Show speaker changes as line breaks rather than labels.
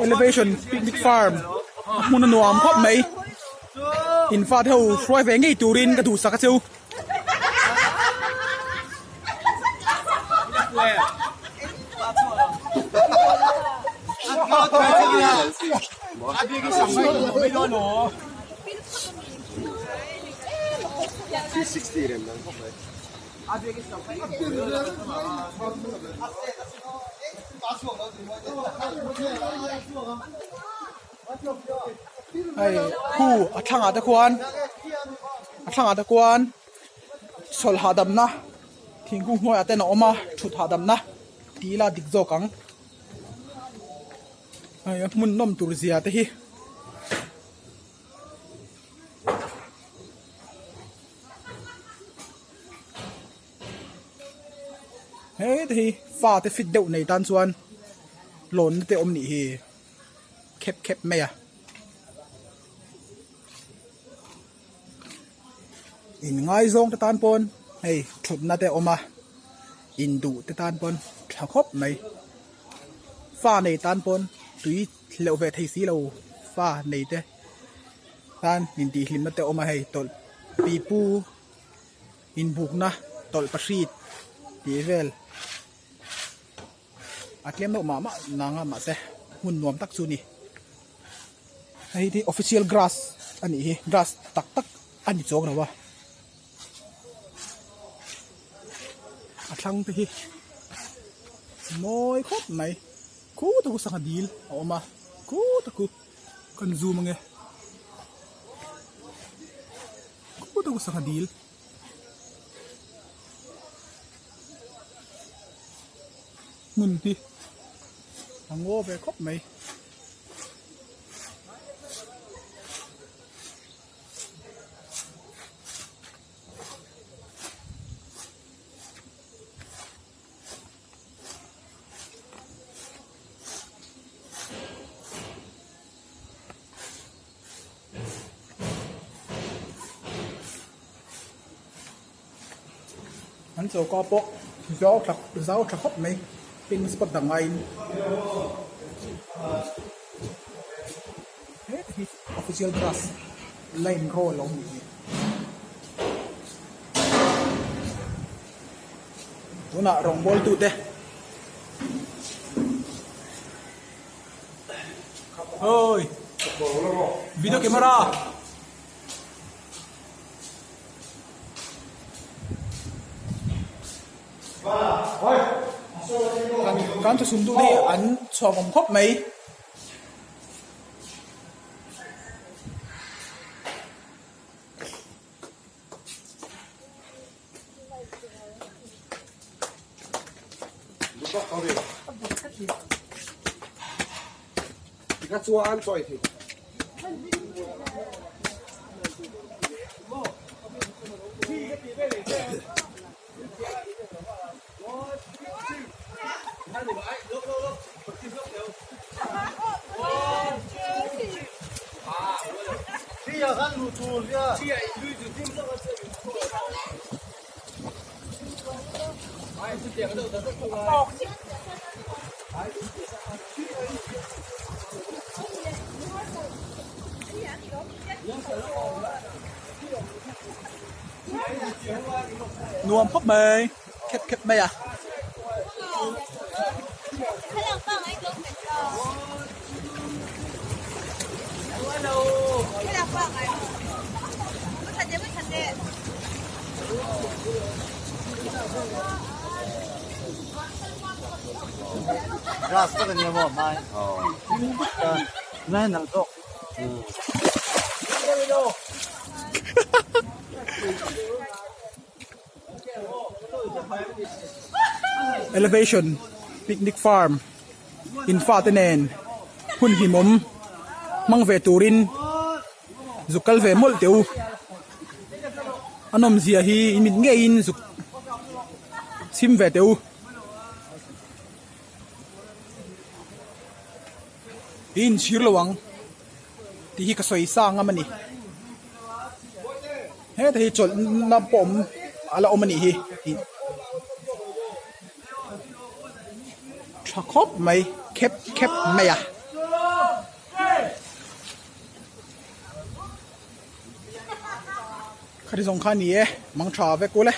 Elevation picnic farm a hmun a nuam khawp mai in fate ho hruai ve ngei turin ka duhsak a cheu. Hei khu a thlangah te khuan a thlangah te khuan chawlh hahdamna thingkung hnuaiah ten a awm a thut hahdamna tih ila dik zawk ang hei a hmun nawm tur zia te hi. Hei te hi fa te fit deuh nei tan chuan lawn na te awm nih hi khep khep mai a in ngaizawng te tan pawn hei thut na te a awm a in duh te tan pawn tha khawp mai fa nei tan pawn tui hleuh ve thei si lo fa nei te tan intihhlim na te a awm a hei tawlh pipu. Inbukna tawlh pahrit tih vel a tlem deuh mah mah nang a mahse hmun nuam tak chu a ni. Hei hi official grass a nih hi grass tak tak a ni chuang lo a a thlang te hi mawi khawp mai khuta khu sangha dil a awm a khuta khu kan zoom ange. Khuta khu sangha dil. Hmun hi a ngaw ve khawp mai. An choka pawh zau tha zau tha khawp mai picnic spot dang aiin heta hi official grass line roll a awm nih hi tunah rawngbawl tute. Oi video camera kan thusum tu te hi an chhuak awm khawp mai. Nuam khawp mai khep khep mai a. Elevation picnic farm in fate nen hun hlimawm hmang ve turin zuk kal ve mawlh teh u a nawmzia hi i mit ngeiin zuk chhim ve teh u. I inchhir lo ang tih hi ka sawi sang ngam a ni. Heta hi chawlhna pawh awm a la awm a nih hi. Tha khawp mai khep khep mai a. Khati zawng kha ni e, mang tha vek ule.